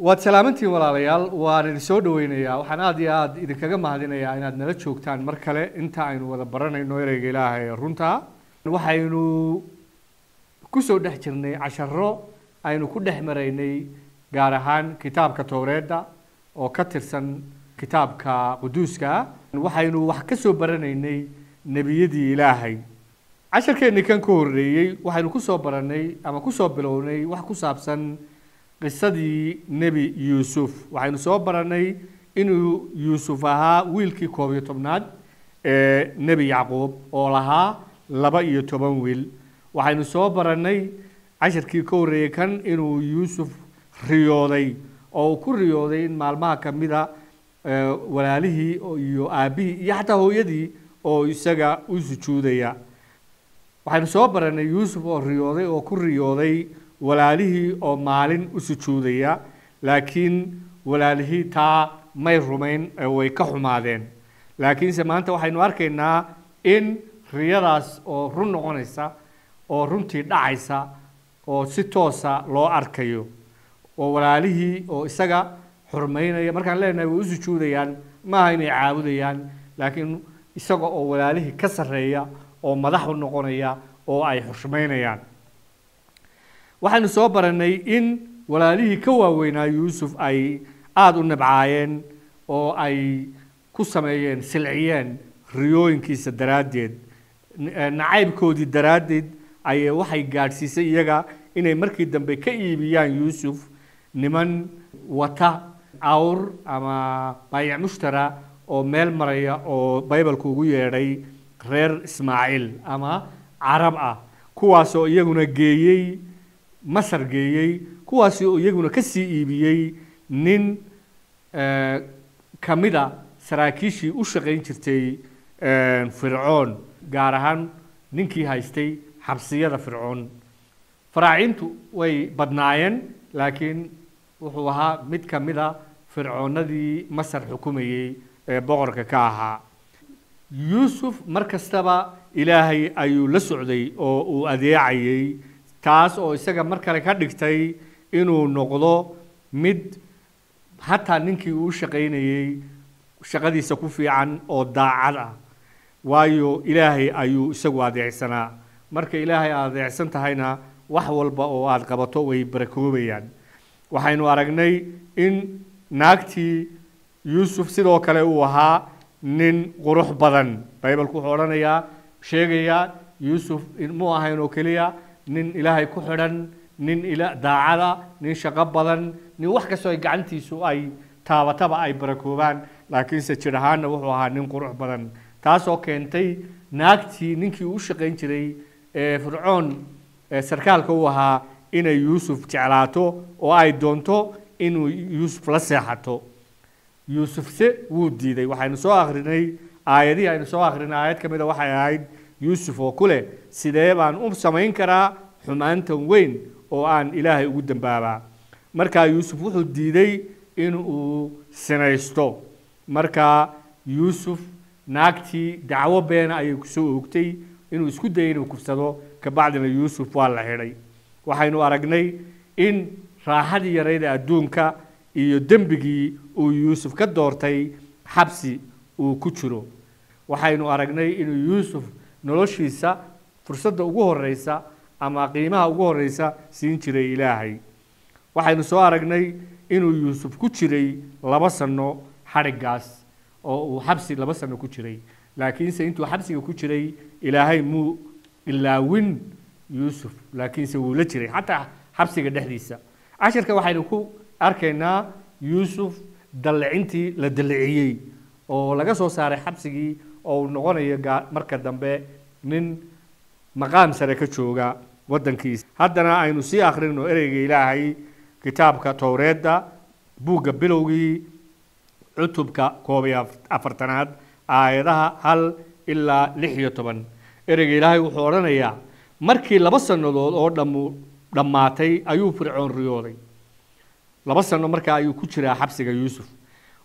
Waad salaamantiin walaalayaal, waan idin soo dhaweynayaa. Waxaan aad iyo aad idinkaga mahadinayaa inaad nala joogtaan mar kale inta aynu wada baranayno ereyga Ilaahay ee runta. Waxaynu kusoo dhex jirnay casharo aynu ku dhex maraynay gaar ahaan kitaabka Towreedda oo ka tirsan kitaabka quduuska. Waxaynu wax ka soo baranaynay nebiyadii Ilaahay. Casharkeennii kan ka horreeyey waxaynu kusoo baranay ama kusoo bilownay wax ku saabsan qisadii Nebi Yuusuf. Waxaynu soo baranay inuu Yuusuf ahaa wiilkii 11aad ee Nebi Yacquub oo lahaa 12 wiil. Waxaynu soo baranay cashirkii ka horreeyey kan inuu Yuusuf riyooday oo uu ku riyooday in maalmaha ka mida walaalihii iyo aabbihii iyo xataa hooyadii oo isaga u sujuudaya. Waxaynu soo baranay Yuusuf oo riyooday oo ku riyooday walaalihii oo maalin u sujuudaya, laakiin walaalihii taa may rumayn ee way ka xumaadeen. Laakiinse maanta waxaynu arkaynaa in riyadaas oo run noqonaysa oo runtii dhacaysa oo si toosa loo arkayo, oo walaalihii oo isaga xurmaynaya. Markaan leenahay way u sujuudayaan, maaha inay caabudayaan, laakiin isaga oo walaalihii ka sarreeya oo madax u noqonaya oo ay xushmaynayaan. Waxaynu soo baranay in walaalihii ka waaweynaa Yuusuf ay aada u nabcaayeen oo ay ku sameeyeen, silciyeen riyooyinkiisa daraaddeed. Nacaybkoodii daraaddeed ayay waxay gaadhsiisay iyaga inay markii dambe ka iibiyaan Yuusuf niman wata awr ama baayic mushtara oo meel maraya oo Baybalku ugu yeedhay reer Ismaaciil ama Carab ah, kuwaasoo iyaguna geeyey Masar geeyey, kuwaasi oo iyaguna ka sii iibiyey nin ka mida saraakiishii u shaqayn jirtay Fircoon, gaar ahaan ninkii haystay xabsiyada Fircoon. Faraaciintu way badnaayeen, laakiin wuxuu ahaa mid ka mida fircoonadii Masar xukumayey ee boqorka ka ahaa. Yuusuf mar kastaba Ilaahay ayuu la socday oo uu adeecayey, taas oo isaga mar kale ka dhigtay inuu noqdo mid hataa ninkii uu shaqaynayey shaqadiisa ku fiican oo daacad ah, waayo Ilaahay ayuu isagu adeecsanaa. Marka Ilaahay aad adeecsan tahayna, wax walba oo aad qabato way barakoobayaan. Waxaynu aragnay in naagtii Yuusuf sidoo kale uu ahaa nin qurux badan. Baybalku wuxuu odhanayaa, sheegayaa, Yuusuf muu ahayn oo keliya nin Ilaahay ku xidhan, nin ila daacada, nin shaqo badan, nin wax kastoo ay gacantiisu ay taabataba ay barakoobaan, laakiinse jir ahaanna wuxuu ahaa nin qurux badan, taasoo keentay naagtii ninkii uu shaqayn jiray ee Fircoon ee sarkaalka u ahaa inay Yuusuf jeclaato oo ay doonto inuu Yuusuf la seexato. Yuusufse wuu diiday. Waxaynu soo akrinay aayadihii aynu soo akrinay, aayad ka mida waxay ahayd Yuusuf oo ku leh: "Sidee baan u samayn karaa xumaantan weyn oo aan Ilaahay ugu dambaabaa?" Markaa Yuusuf wuxuu diiday in uu sinaysto. Markaa Yuusuf naagtii dacwo beena ayay kusoo oogtay inuu isku dayay inuu kufsado, kabacdina Yuusuf waa la xidhay. Waxaynu aragnay in raaxadii yarayda adduunka iyo dembigii uu Yuusuf ka doortay xabsi uu ku jiro. Waxaynu aragnay inuu Yuusuf noloshiisa fursadda ugu horeysa ama qiimaha ugu horeysa siin jiray Ilaahay. Waxaynu soo aragnay inuu Yuusuf ku jiray 2 sano xadhiggaas oo uu xabsi 2 sano ku jiray, laakiinse intuu xabsiga ku jiray Ilaahay muu ilaawin Yuusuf, laakiinse wuu la jiray xataa xabsiga dhexdiisa. Cashirka waxaynu ku arkaynaa Yuusuf dallicintii la dalliciyey oo laga soo saaray xabsigii oo uu noqonayo marka dambe nin maqaam sare ka jooga waddankiisa. Haddana aynu sii akhrino ereyga Ilaahay, kitaabka Towreedda, buugga Bilowgii, cutubka 41aad, aayadaha 1 ilaa 16. Ereyga Ilaahay wuxuu odhanayaa: Markii 2 sannadood oo dhammu dhammaatay ayuu Fircoon riyooday. 2 sano markaa ayuu ku jiraa xabsiga Yuusuf,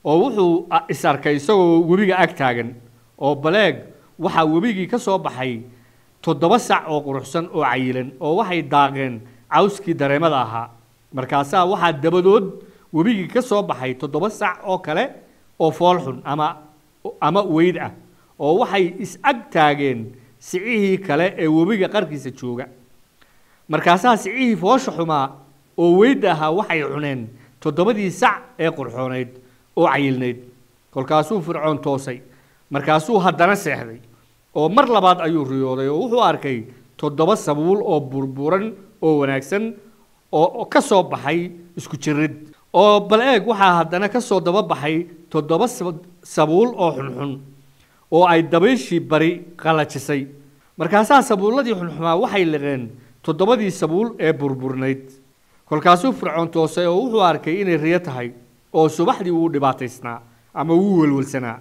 oo wuxuu is arkay isagoo webiga ag taagan, oo baleeg waxaa webigii ka soo baxay 7 sac oo quruxsan oo cayilan, oo waxay daaqeen cawskii dareemada ahaa. Markaasaa waxaa dabadood webigii ka soo baxay 7 sac oo kale oo fool xun ama weyd ah, oo waxay is ag taageen sicihii kale ee webiga qarkiisa jooga. Markaasaa sicihii foosha xumaa oo weydda ahaa waxay cuneen 7dii sac ee qurxoonayd oo cayilnayd. Kolkaasuu Fircoon toosay, markaasuu haddana seexday, oo mar labaad ayuu riyooday, oo wuxuu arkay 7 sabuul oo burburan oo wanaagsan oo ka soo baxay isku jirid. Oo bal eeg, waxaa haddana ka soo daba baxay 7 sabuul oo xunxun oo ay dabayshii bari qalajisay. Markaasaa sabuulladii xunxumaa waxay liqeen 7dii sabuul ee burburnayd. Kolkaasuu Fircoon toosay oo wuxuu arkay inay riyo tahay, oo subaxdii wuu dhibaataysnaa ama wuu welwelsanaa.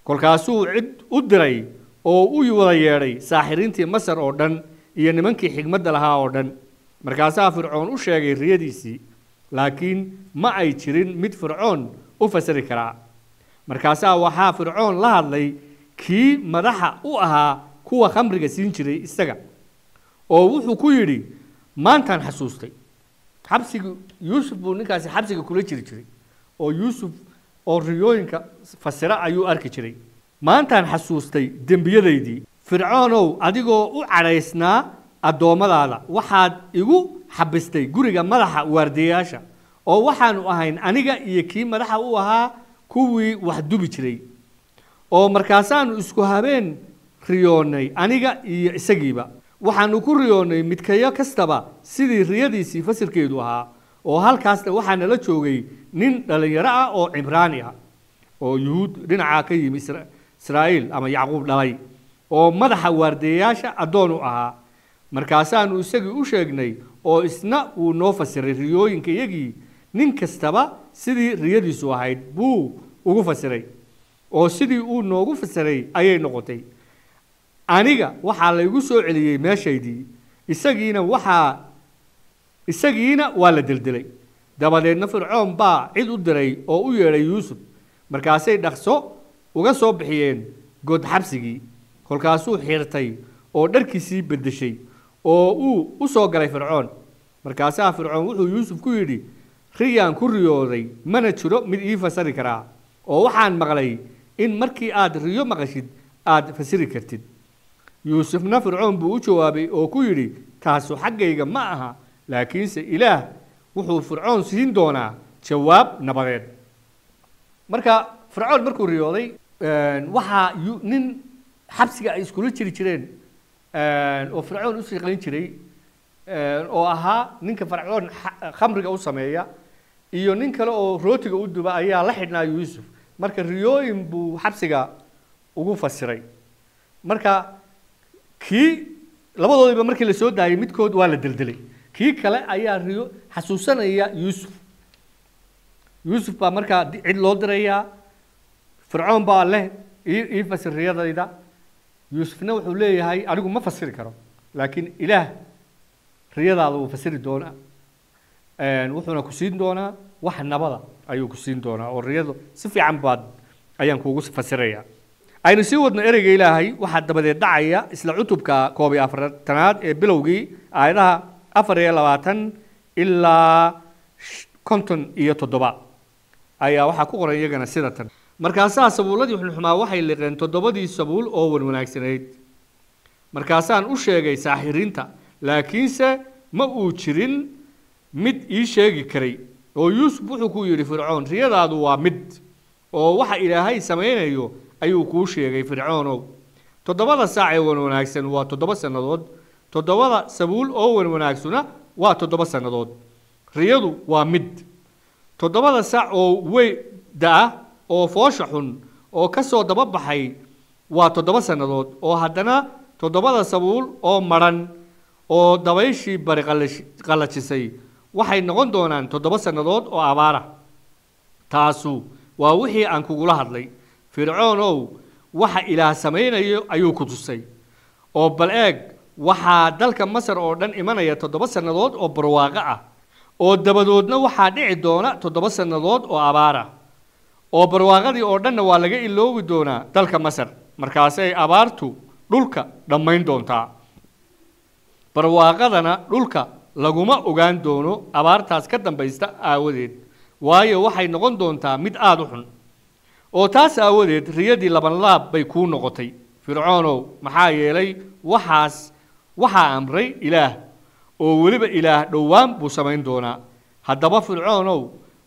Kolkaasuu cid u diray oo u wada yeedhay saaxiriintii Masar oo dhan iyo nimankii xigmadda lahaa oo dhan. Markaasaa Fircoon u sheegay riyadiisii, laakiin ma ay jirin mid Fircoon u fasiri karaa. Markaasaa waxaa Fircoon la hadlay kii madaxa u ahaa kuwa khamriga siin jiray isaga, oo wuxuu ku yidhi, maantaan xasuustay. Xabsiga Yuusuf buu ninkaasi xabsiga kula jiri jiray, oo Yuusuf oo riyooyinka fasira ayuu arki jiray. Maantaan xasuustay dembiyadaydii. Fircoonow, adigoo u cadhaysnaa addoommadaada, waxaad igu xabistay guriga madaxa waardiyayaasha, oo waxaanu ahayn aniga iyo kii madaxa u ahaa kuwii wax dubi jiray. Oo markaasaanu isku habeen riyoonnay aniga iyo isagiiba. Waxaanu ku riyoonnay midkayo kastaba sidii riyadiisii fasirkeedu ahaa, oo halkaasna waxaa nala joogay nin dhallinyaro ah oo Cimraani ah, oo Yuhuud dhinacaa ka yimi Israa'iil ama Yacquub dhalay, oo madaxa waardiyayaasha addoon u ahaa. Markaasaanu isagii u sheegnay, oo isna wuu noo fasiray riyooyinka iyagii, nin kastaba sidii riyadiisu ahayd buu ugu fasiray, oo sidii uu noogu fasiray ayay noqotay. Aniga waxaa laygu soo celiyey meeshaydii, isagiina waa la deldelay. Dabadeedna Fircoon baa cid u diray oo u yeedhay Yuusuf. Markaasay dhaqso uga soo bixiyeen god xabsigii. Kolkaasuu xirtay oo dharkiisii beddeshay, oo uu u soo galay Fircoon. Markaasaa Fircoon wuxuu Yuusuf ku yidhi, riyaan ku riyooday, mana jiro mid ii fasiri karaa, oo waxaan maqlay in markii aad riyo maqashid aad fasiri kartid. Yuusufna Fircoon buu u jawaabay oo ku yidhi, taasu xaggayga ma aha, laakiinse Ilaah wuxuu Fircoon siin doonaa jawaab nabadeed. Marka Fircoon markuu riyooday, waxaa nin xabsiga ay iskula jiri jireen oo Fircoon u shaqayn jiray, oo ahaa ninka Fircoon khamriga u sameeya, iyo nin kale oo rootiga u duba ayaa la xidhnaa Yuusuf. Marka riyooyin buu xabsiga ugu fasiray. Marka kii labadoodiiba markii la soo daayay midkood waa la deldelay, kii kale ayaa riyo xasuusanaya Yuusuf. Yuusuf baa markaa cid loo dirayaa, Fircoon baa leh ii fasir riyadayda. Yuusufna wuxuu leeyahay anigu ma fasiri karo, laakiin Ilaah riyadaada wuu fasiri doonaa, wuxuuna ku siin doonaa wax nabada ayuu ku siin doonaa, oo riyadu si fiican baad ayaan kuugu fasirayaa. Aynu sii wadno ereyga Ilaahay. Waxaa dabadeed dhacaya isla cutubka 41aad ee bilowgii aayadaha 24 ilaa 57 ayaa waxaa ku qoran iyagana sida tan. Markaasaa sabuulladii xunxumaa waxay liqeen 7dii sabuul oo wanwanaagsanayd. Markaasaan u sheegay saaxiriinta, laakiinse ma uu jirin mid ii sheegi karay. Oo Yuusuf wuxuu ku yidhi Fircoon, riyadaadu waa mid, oo waxa Ilaahay samaynayo ayuu kuu sheegay Fircoonow. 7da saac ee wanwanaagsan waa 7 sannadood, 7da sabuul oo wanwanaagsuna waa 7 sannadood. Riyadu waa mid. 7da saac oo weyda ah oo foosha xun oo ka soo daba baxay waa 7 sannadood, oo haddana 7da sabuul oo madhan oo dabayshii bari qallajisay waxay noqon doonaan 7 sannadood oo abaara. Taasu waa wixii aan kugula hadlay Fircoonow, waxa Ilaah samaynayo ayuu ku tusay. Oo bal eeg, waxaa dalka Masar oo dhan imanaya 7 sannadood oo barwaaqo ah, oo dabadoodna waxaa dhici doona 7 sannadood oo abaar ah, oo barwaaqadii oo dhanna waa laga iloobi doonaa dalka Masar. Markaasay abaartu dhulka dhammayn doontaa, barwaaqadana dhulka laguma ogaan doono abaartaas ka dambaysta aawadeed. Waayo waxay noqon doontaa mid aada u xun. Oo taas aawadeed riyadii labanlaab bay kuu noqotay, Fircoonow, maxaa yeelay waxaas waxaa amray Ilaah, oo weliba Ilaah dhowaan buu samayn doonaa. Haddaba Fircoonow,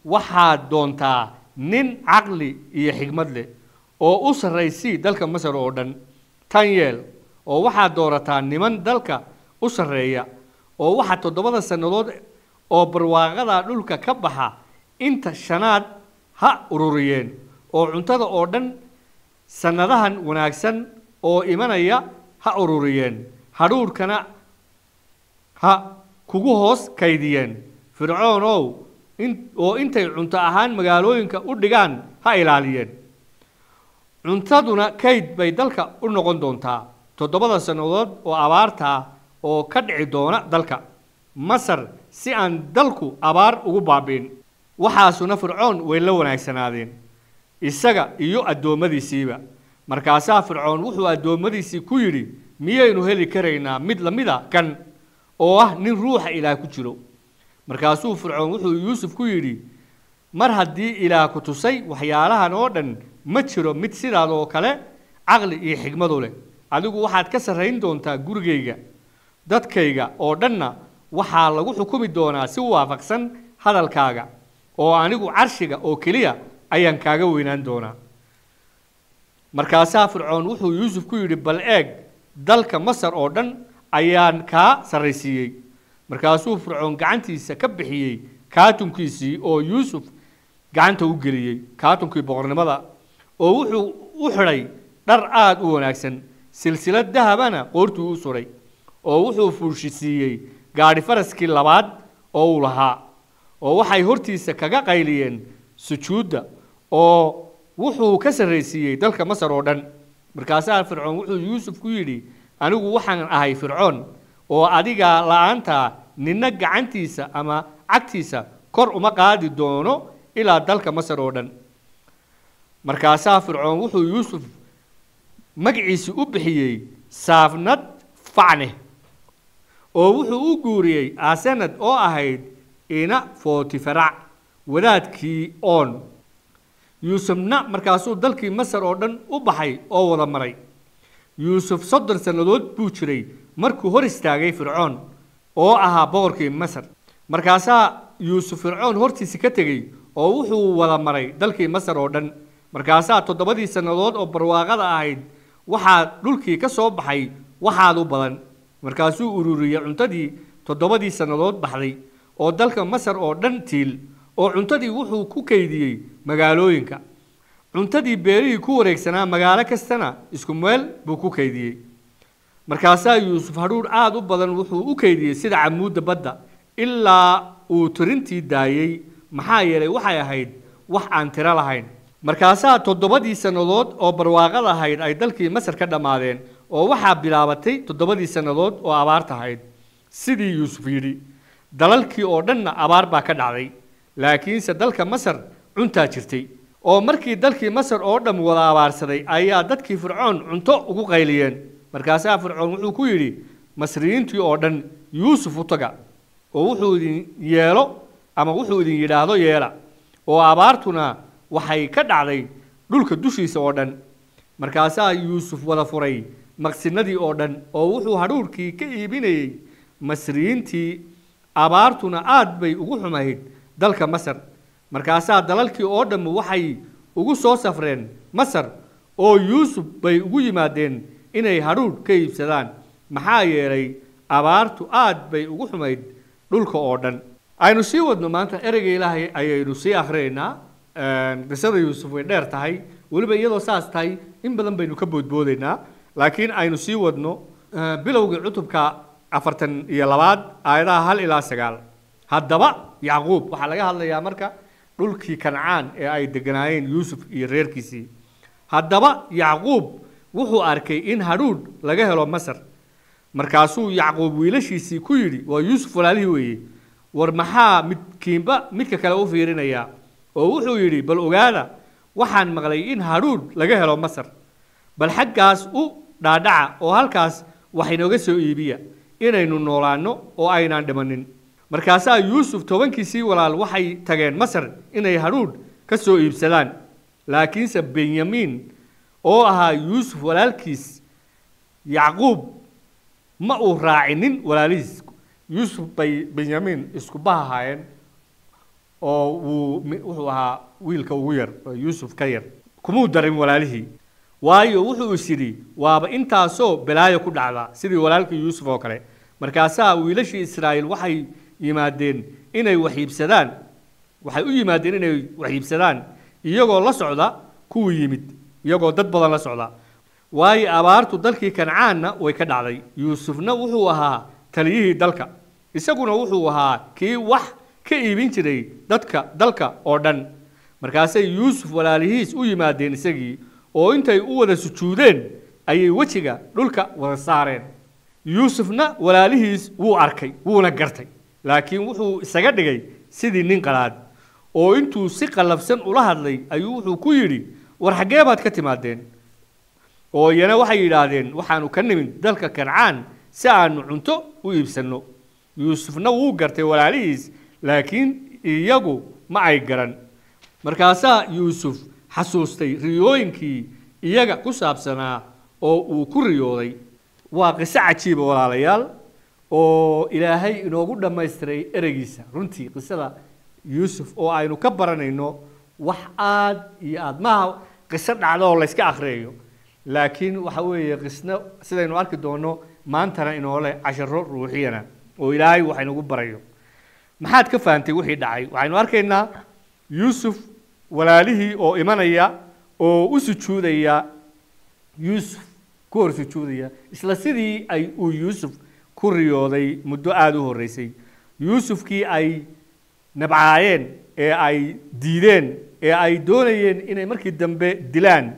waxaad doontaa nin caqli iyo xigmad leh oo u sarraysii dalka Masar oo dhan. Tan yeel, oo waxaad doorataa niman dalka u sarreeya, oo waxaa 7da sannadood oo barwaaqada dhulka ka baxa inta shanaad ha ururiyeen, oo cuntada oo dhan sannadahan wanaagsan oo imanaya ha ururiyeen, hadhuudhkana ha kugu hoos kaydiyeen, Fircoonow, oo intay cunto ahaan magaalooyinka u dhigaan ha ilaaliyeen. Cuntaduna kayd bay dalka u noqon doontaa 7da sannadood oo abaartaa oo ka dhici doona dalka Masar, si aan dalku abaar ugu baabi'in. Waxaasuna Fircoon way la wanaagsanaadeen, isaga iyo addoommadiisiiba. Markaasaa Fircoon wuxuu addoommadiisii ku yidhi, miyaynu heli karaynaa mid lamida kan oo ah nin ruuxa Ilaah ku jiro? Markaasuu Fircoon wuxuu Yuusuf ku yidhi, mar haddii Ilaah ku tusay waxyaalahan oo dhan, ma jiro mid sidaadoo kale caqli iyo xigmadu leh. Adigu waxaad ka sarrayn doontaa gurigayga, dadkayga oo dhanna waxaa lagu xukumi doonaa si waafaqsan hadalkaaga, oo anigu carshiga oo keliya ayaan kaaga weynaan doonaa. Markaasaa Fircoon wuxuu Yuusuf ku yidhi, bal eeg, dalka Masar oo dhan ayaan kaa sarraysiiyey. Markaasuu Fircoon gacantiisa ka bixiyey kaatunkiisii oo Yuusuf gacanta u geliyey, kaatunkii boqornimada, oo wuxuu u xidhay dhar aada u wanaagsan, silsilad dahabana qoortuu u suray, oo wuxuu fuushisiiyey gaadhi faraskii labaad oo uu lahaa, oo waxay hortiisa kaga qayliyeen sujuudda, oo wuxuu ka sarraysiiyey dalka Masar oo dhan. Markaasaa Fircoon wuxuu Yuusuf ku yidhi, anigu waxaan ahay Fircoon, oo adiga la-aantaa ninna gacantiisa ama cagtiisa kor uma qaadi doono ilaa dalka Masar oo dhan. Markaasaa Fircoon wuxuu Yuusuf magaciisi u bixiyey Saafnad Facne, oo wuxuu u guuriyey Aasenad oo ahayd ina Footifarac wadaadkii Oon. Yuusufna markaasuu dalkii Masar oo dhan u baxay oo wada maray. Yuusuf 30 sannadood buu jiray markuu hor istaagay Fircoon oo ahaa boqorkii Masar. Markaasaa Yuusuf Fircoon hortiisa ka tegey oo wuxuu wada maray dalkii Masar oo dhan. Markaasaa 7dii sannadood oo barwaaqada ahayd waxaa dhulkii ka soo baxay waxaad u badan. Markaasuu ururiyey cuntadii 7dii sannadood baxday oo dalka Masar oo dhan tiil, oo cuntadii wuxuu ku kaydiyey magaalooyinka. Cuntadii beerihii ku wareegsanaa magaalo kastana isku meel buu ku kaydiyey. Markaasaa Yuusuf hadhuudh aada u badan wuxuu u kaydiyey sida camuudda badda, ilaa uu tirintii daayey, maxaa yeelay waxay ahayd wax aan tiro lahayn. Markaasaa 7dii sannadood oo barwaaqada ahayd ay dalkii Masar ka dhammaadeen, oo waxaa bilaabatay 7dii sannadood oo abaarta ahayd, sidii Yuusuf yidhi. Dalalkii oo dhanna abaar baa ka dhacday, laakiinse dalka Masar cuntaa jirtay. Oo markii dalkii Masar oo dham wada abaarsaday ayaa dadkii Fircoon cunto ugu qayliyeen. Markaasaa Fircoon wuxuu ku yidhi Masriyiintii oo dhan, Yuusuf u taga, oo wuxuu idin yeelo ama wuxuu idin yidhaahdo yeela. Oo abaartuna waxay ka dhacday dhulka dushiisa oo dhan. Markaasaa Yuusuf wada furay maqsinadii oo dhan, oo wuxuu hadhuudhkii ka iibinayey Masriyiintii. Abaartuna aad bay ugu xumayd dalka Masar. Markaasaa dalalkii oo dhammu waxay ugu soo safreen Masar, oo Yuusuf bay ugu yimaadeen inay hadhuudh ka iibsadaan, maxaa yeelay abaartu aad bay ugu xumayd dhulka oo dhan. Aynu sii wadno maanta ereyga Ilaahay ayaynu sii akhriyaynaa. Qisada Yuusuf way dheer tahay, weliba iyadoo saas tahay in badan baynu ka boodboodaynaa, laakiin aynu sii wadno. Bilowga cutubka 42aad aayadaha 1 ilaa 9. Haddaba Yacquub waxaa laga hadlayaa marka dhulkii Kancaan ee ay deganaayeen Yuusuf iyo reerkiisii. Haddaba Yacquub wuxuu arkay in hadhuudh laga helo Masar. Markaasuu Yacquub wiilashiisii ku yidhi, waa Yuusuf walaalihii weeye, war maxaa midkiinba midka kale u fiirinayaa? Oo wuxuu yidhi, bal ogaada, waxaan maqlay in hadhuudh laga helo Masar, bal xaggaas u dhaadhaca oo halkaas wax inooga soo iibiya, inaynu noolaanno oo aynaan dhimanin. Markaasaa Yuusuf 10kiisii walaal waxay tageen Masar inay hadhuudh ka soo iibsadaan. Laakiinse Benyamiin oo ahaa Yuusuf walaalkiis Yacquub ma uu raacinin walaalihiis. Yuusuf bay Benyamiin isku bahahaayeen oo wuxuu ahaa wiilka ugu yar oo Yuusuf ka yar. Kumuu darin walaalihii, waayo wuxuu is yidhi waaba intaasoo balaayo ku dhacda sidii walaalkii Yuusuf oo kale. Markaasaa wiilashii Israa'iil waxay yimaadeen inay wax iibsadaan, waxay u yimaadeen inay wax iibsadaan iyagoo la socda kuwii yimid, iyagoo dad badan la socda, waayo abaartu dalkii Kancaanna way ka dhacday. Yuusufna wuxuu ahaa taliyihii dalka, isaguna wuxuu ahaa kii wax ka iibin jiray dadka dalka oo dhan. Markaasay Yuusuf walaalihiis u yimaadeen isagii, oo intay u wada sujuudeen ayay wejiga dhulka wada saareen. Yuusufna walaalihiis wuu arkay, wuuna gartay, laakiin wuxuu isaga dhigay sidii nin qalaad, oo intuu si qallafsan ula hadlay ayuu wuxuu ku yidhi, war xaggee baad ka timaadeen? Oo iyana waxay yidhaahdeen, waxaanu ka nimid dalka Kancaan si aanu cunto u iibsanno. Yuusufna wuu gartay walaalihiis, laakiin iyagu ma ay garan. Markaasaa Yuusuf xasuustay riyooyinkii iyaga ku saabsanaa oo uu ku riyooday. Waa qiso cajiiba walaalayaal, oo Ilaahay inoogu dhammaystiray ereygiisa. Runtii qisada Yuusuf oo aynu ka baranayno wax aad iyo aad, maaha qiso dhacdo oo layska akhriyayo, laakiin waxa weeye qisno sidaynu arki doono maantana inoole casharo ruuxiyana oo Ilaahay wax inagu barayo. Maxaad ka fahantay wixii dhacay? Waxaynu arkaynaa Yuusuf walaalihii oo imanaya oo u sujuudaya Yuusuf, ku hor sujuudaya isla sidii ay uu Yuusuf ku riyooday muddo aada u horreysay. Yuusufkii ay nabcaayeen ee ay diideen ee ay doonayeen inay markii dambe dilaan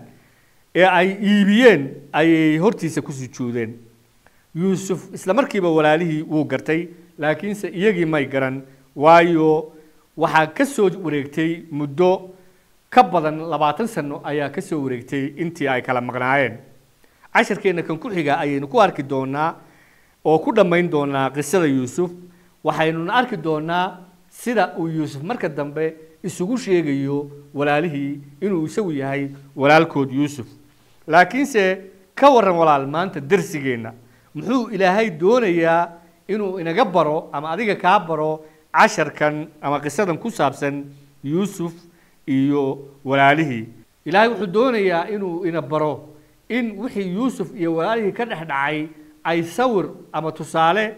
ee ay iibiyeen ayay hortiisa ku sujuudeen. Yuusuf isla markiiba walaalihii wuu gartay, laakiinse iyagii may garan, waayo waxaa ka soo wareegtay muddo ka badan 20 sano ayaa ka soo wareegtay intii ay kala maqnaayeen. Casharkeenna kan ku xiga ayaynu ku arki doonaa oo ku dhammayn doonaa qisada Yuusuf. Waxaynuna arki doonaa sida uu Yuusuf marka dambe isugu sheegayo walaalihii inuu isagu yahay walaalkood Yuusuf. Laakiinse ka warran walaal, maanta darsigeenna muxuu Ilaahay doonayaa inuu inaga baro ama adiga kaa baro casharkan ama qisadan ku saabsan Yuusuf iyo walaalihii? Ilaahay wuxuu doonayaa inuu ina baro in wixii Yuusuf iyo walaalihii ka dhex dhacay ay sawir ama tusaale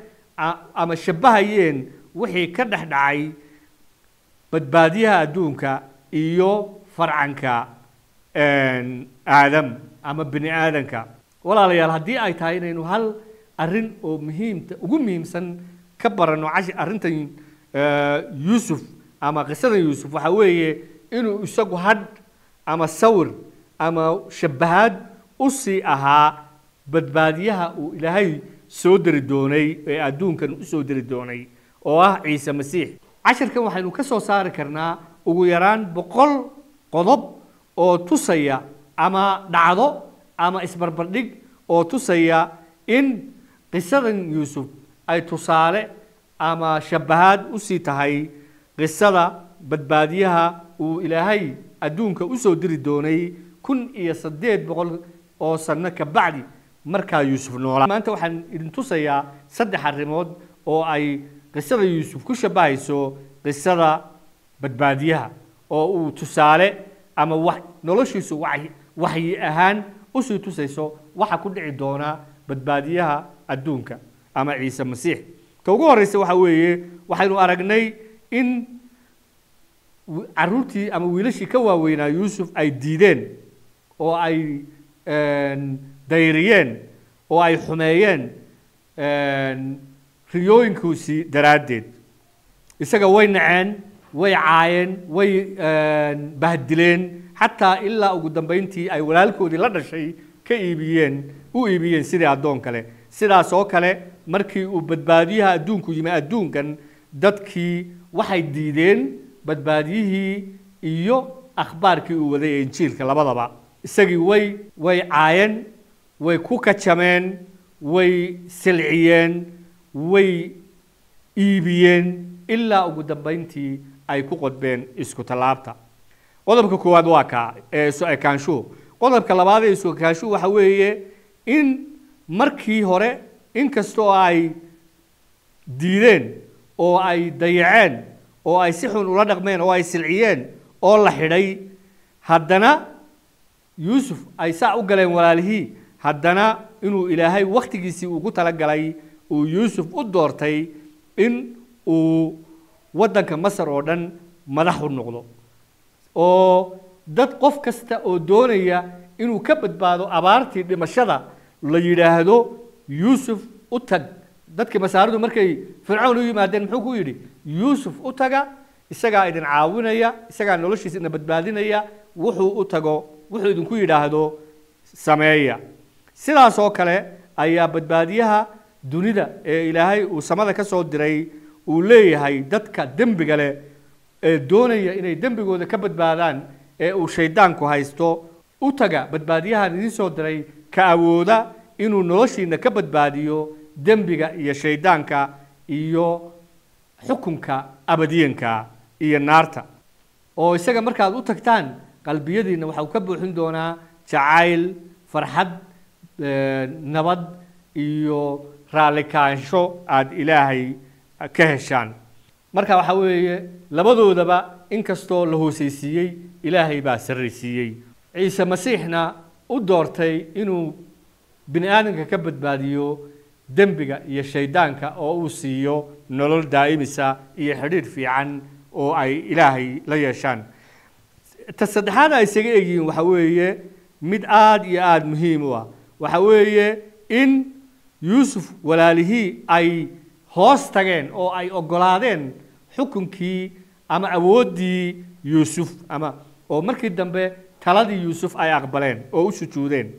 ama shabbahayeen wixii ka dhex dhacay badbaadiyaha adduunka iyo farcanka Aadam ama bini aadanka. Walaalayaal, haddii ay tahay inaynu hal arrin oo muhiimta ugu muhiimsan ka baranno arrintan Yuusuf ama qisadan Yuusuf, waxa weeye inuu isagu hadh ama sawir ama shabbahaad u sii ahaa badbaadiyaha uu Ilaahay soo diri doonay ee adduunkan u soo diri doonay oo ah Ciise Masiix. Casharkan waxaynu ka soo saari karnaa ugu yaraan 100 qodob oo tusaya ama dhacdo ama isbarbardhig oo tusaya in qisadan Yuusuf ay tusaale ama shabbahaad u sii tahay qisada badbaadiyaha uu Ilaahay adduunka u soo diri doonay 1800 oo sano ka bacdi markaa Yuusuf noolaa. Maanta waxaan idin tusayaa 3 arrimood oo ay qisada Yuusuf ku shabbahayso qisada badbaadiyaha, oo uu tusaale ama wax noloshiisu waxyi ahaan usii tusayso waxa ku dhici doona badbaadiyaha adduunka ama Ciise Masiix. Ta ugu horreysa waxa weeye, waxaynu aragnay in carruurtii ama wiilashii ka waaweynaa Yuusuf ay diideen oo ay dayriyeen oo ay xumeeyeen riyooyinkiisii daraaddeed. Isaga way naceen, way caayeen, way bahdileen, xataa ilaa ugu dambeyntii ay walaalkoodii la dhashay ka iibiyeen, u iibiyeen sidii addoon kale. Sidaas oo kale markii uu badbaadiyaha adduunku yimi adduunkan, dadkii waxay diideen badbaadiyihii iyo akhbaarkii uu waday ee Injiilka labadaba. Isagii way caayeen, way ku kacameen, way silciyeen, way iibiyeen ilaa ugu dambayntii ay ku qodbeen isku tallaabta. Qodobka koowaad waa kaa ee isu ekaanshuhu. Qodobka labaad ee isu ekaanshuhu waxa weeye in markii hore inkastoo ay diideen oo ay dayaceen oo ay si xun ula dhaqmeen oo ay silciyeen oo la xidhay, haddana Yuusuf ay saa u galeen walaalihii, haddana inuu Ilaahay wakhtigiisii ugu talagalay uu Yuusuf u doortay in uu waddanka Masar oo dhan madax u noqdo, oo dad qof kasta oo doonaya inuu ka badbaado abaartii dhimashada la yidhaahdo Yuusuf u tag. Dadkii Masaaridu markay Fircoon u yimaadeen muxuu ku yidhi? Yuusuf u taga, isagaa idin caawinaya, isagaa noloshiisa idin badbaadinaya, wuxuu u tago wuxuu idinku yidhaahdo sameeya. Sidaas oo kale ayaa badbaadiyaha dunida ee Ilaahay uu samada ka soo diray uu leeyahay dadka dembiga leh ee doonaya inay dembigooda ka badbaadaan ee uu shaydaanku haysto, u taga badbaadiyahan idin soo diray ka awooda inuu noloshiina ka badbaadiyo dembiga iyo shaydaanka iyo xukunka abadiyanka iyo naarta. Oo isaga markaad u tagtaan qalbiyadiina waxa uu ka buuxin doonaa jacayl, farxad, nabad iyo raallikaansho aad Ilaahay ka heshaan. Marka waxa weeye labadoodaba inkastoo la hoosaysiiyey, Ilaahay baa sarraysiiyey. Ciise Masiixna u doortay inuu bini aadamka ka badbaadiyo dembiga iyo shaydaanka oo uu siiyo nolol daa'imisa iyo xidhiidh fiican oo ay Ilaahay la yeeshaan. Ta saddexaad ay isaga egyihiin waxa weeye mid aad iyo aad muhiim u ah, waxa weeye in Yuusuf walaalihii ay hoos tageen oo ay oggolaadeen xukunkii ama awooddii Yuusuf, ama oo markii dambe taladii Yuusuf ay aqbaleen oo u sujuudeen.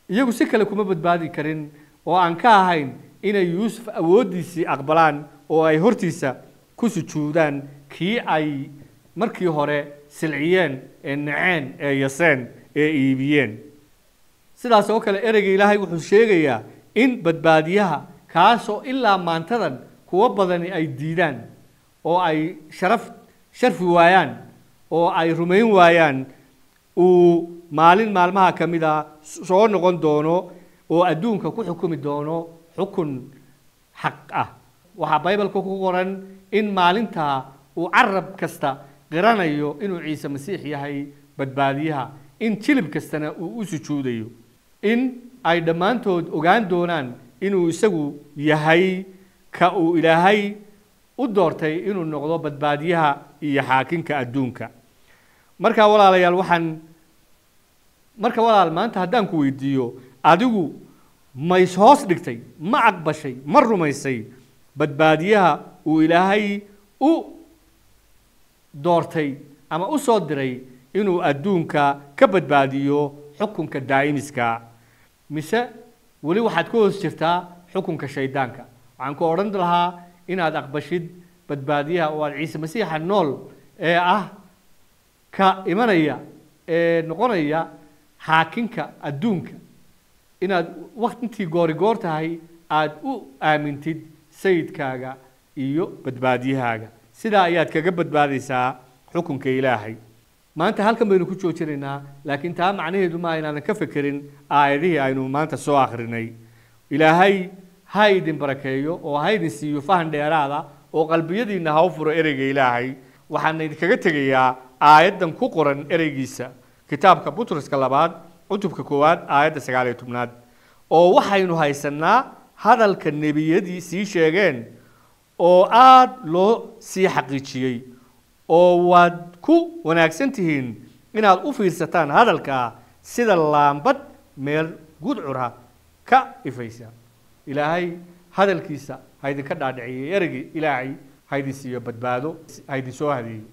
Iyagu si kale kuma badbaadi karin oo aan ka ahayn inay Yuusuf awooddiisii aqbalaan oo ay hortiisa ku sujuudaan kii ay markii hore silciyeen ee naceen ee yaseen ee iibiyeen. Sidaas oo kale ereyga Ilaahay wuxuu sheegayaa in badbaadiyaha kaasoo ilaa maantadan kuwo badani ay diidaan oo ay sharfi waayaan oo ay rumayn waayaan, uu maalin maalmaha ka mid a soo noqon doono oo adduunka ku xukumi doono xukun xaq ah. Waxaa Baybalka ku qoran in maalintaa uu carab kasta qiranayo inuu Ciise Masiix yahay badbaadiyaha, in jilib kastana uu u sujuudayo, in ay dhammaantood ogaan doonaan inuu isagu yahay ka uu Ilaahay u doortay inuu noqdo badbaadiyaha iyo xaakinka adduunka. Marka walaalayaal, waxaan marka walaal maanta haddaan ku weydiiyo, adigu ma is hoos dhigtay, ma aqbashay, ma rumaysay badbaadiyaha uu Ilaahay u doortay ama u soo diray inuu adduunka ka badbaadiyo xukunka daa'imiska, mise weli waxaad ku hoos jirtaa xukunka shaydaanka? Waxaan ku odhan lahaa inaad aqbashid badbaadiyaha oo aad Ciise Masiixa nool ee ah ka imanaya ee noqonaya xaakinka adduunka, inaad waqti intii goori goor tahay aad u aamintid sayidkaaga iyo badbaadiyahaaga. Sidaa ayaad kaga badbaadaysaa xukunka Ilaahay. Maanta halkan baynu ku joojinaynaa, laakiin taa macnaheedu ma inaanan ka fekerin aayadihii aynu maanta soo akhrinay. Ilaahay ha idin barakeeyo oo ha idin siiyo fahan dheeraada oo qalbiyadiinna ha u furo ereyga Ilaahay. Waxaana idinkaga tegayaa aayaddan ku qoran ereygiisa kitaabka Butroska labaad cutubka 1 aayadda 19, oo waxaynu haysanaa hadalka nebiyadii sii sheegeen oo aad loo sii xaqiijiyey, oo waad ku wanaagsan tihiin inaad u fiirsataan hadalka sida laambad meel gudcura ka ifaysa. Ilaahay hadalkiisa ha idinka dhaadhiciyey, ereygii Ilaahay ha idin siiyo badbaado, ha idin soo hadeeyo.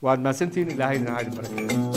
Waad mahadsantihiin, Ilaahay idin ha idin barakeeyo.